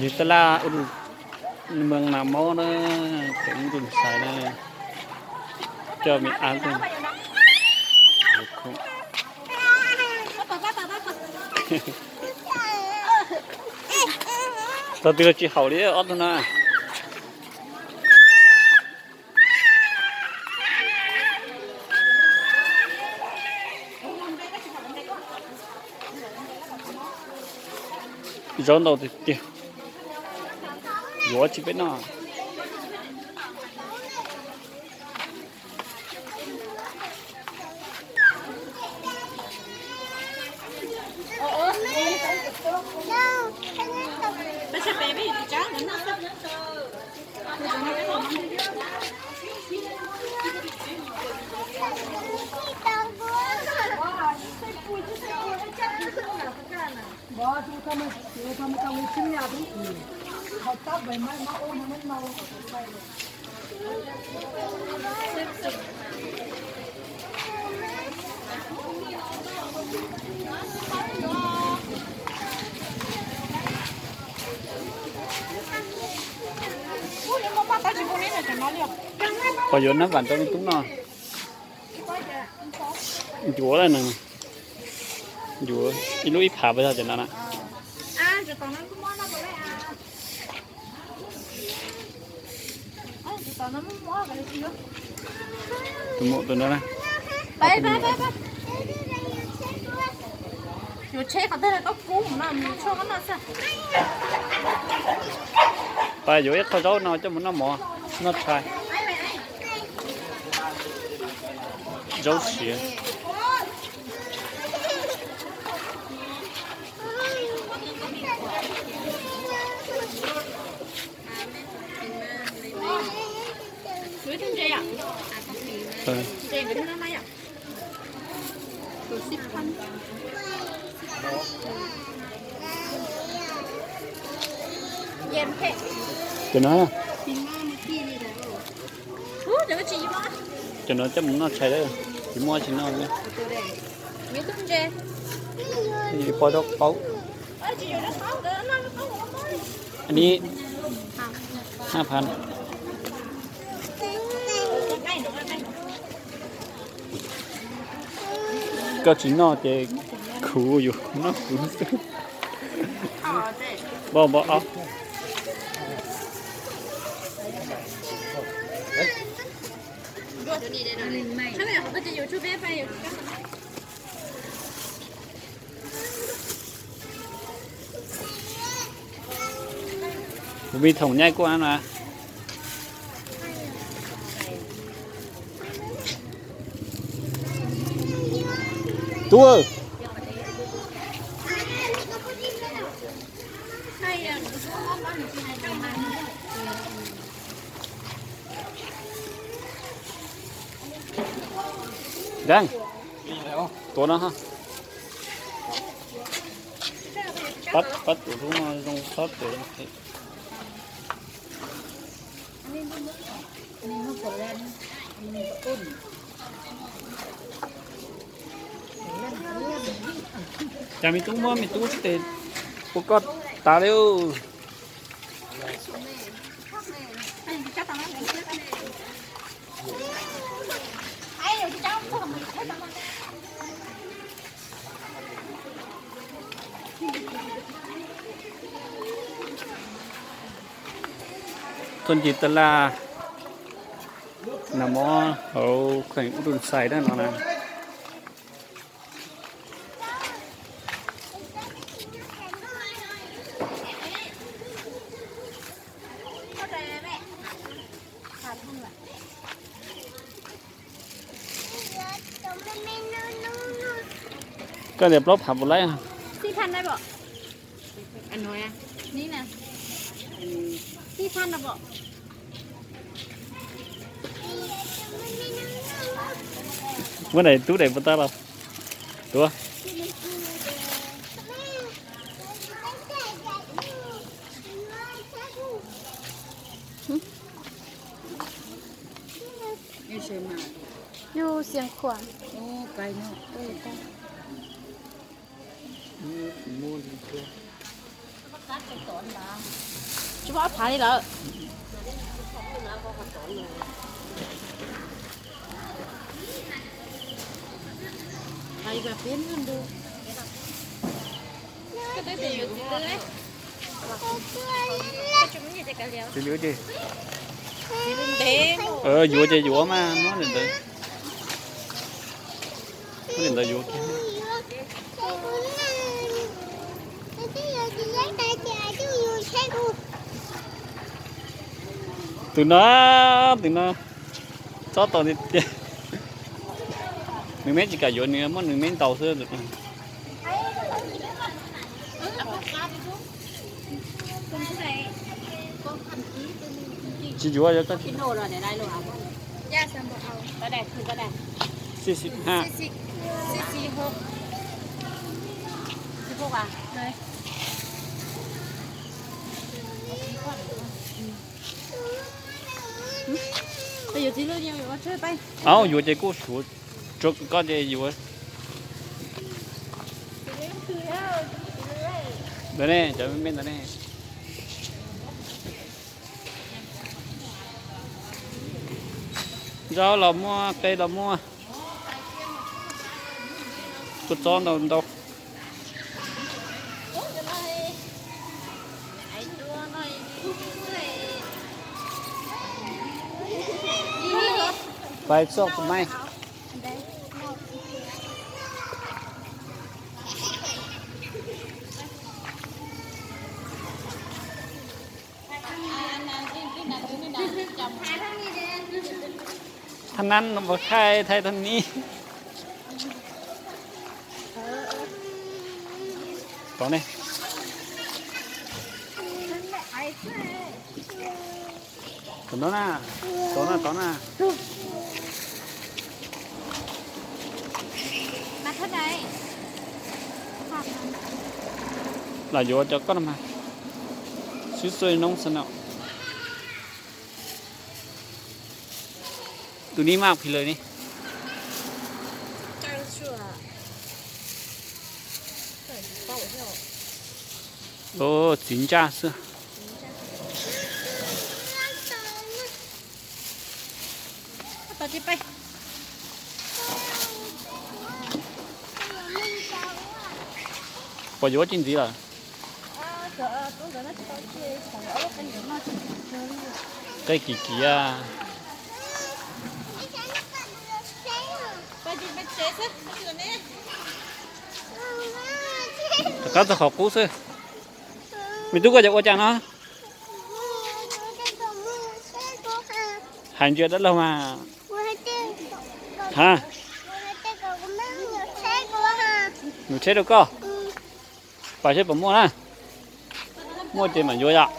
Yog taj laj ua lus mws nas mob na, teem tus xais na, coj me ab. Tau twg los tsis haum li ob tug na. Zaub ntau tiag tiag. Yuav tsis peb noj. Pog yuav nab vam rau me tub noj. Ncuav lawm na. Ncuav ib lub ib phav pes tsawg cov no na. Tus muam tus no na. Pab yuav ib qho zaub no coj mus noj mov, noj tshais. Zaub siav. Cov no, cov no coj mus noj tshais, tsis muaj tsis noj. Poj zaub qaub. Anib hab phav. Koj tsis noj ces kuv yus noj kuv xwb. Npau npau ob. Kuv me thoom nyaij kuj no. Tub, Dab, tuav no. Pab, pab tus hlub no zoo txhob tes. Cas me tub muab me tub tes ua koj tas li. Thoj ncig taj laj, nag mob hauv kheem ub run xais dab no na. Koj tias plaub phav puas laib? Muab daim tub daim puas tau los tuav. Yus xiam khuam. Tsis muaj ob phav li lawm. Yuav ces yuav mas muab li ntawd, muab li ntawd yuav kiag. Tus no, tus no txob tau tiag tiag. Nws meb tsis kam yuav, nws muab nws meb ntaus xwb. Tsis yuav, yuav koj. Aub, yuav ces kuj suav rau koj ces yuav. Ntawd ne, cov me me ntawd ne. Zaub los muaj, qe los muaj. Kua txob ntau ntau. Pais txoj tus mais. Tha nab no puas khaij thaij tag ni. Tod ne. Tod na, tod na, tod na. Lam yuav cov koj no mas. Xib xuj noob xwb no. Tus ni maj phim lawm ni. Txiv ntsaj xwb. Puas yuav tsis ntxiv lawm? Qe kim kiv. Rov qab txog qhov qub xwb. Me tub, koj cov ua cas no? Hais ntsia dab laug mas. Ha, nug tsheb rau koj. Pais seb puas muaj na. Muaj ces mam yuav yom.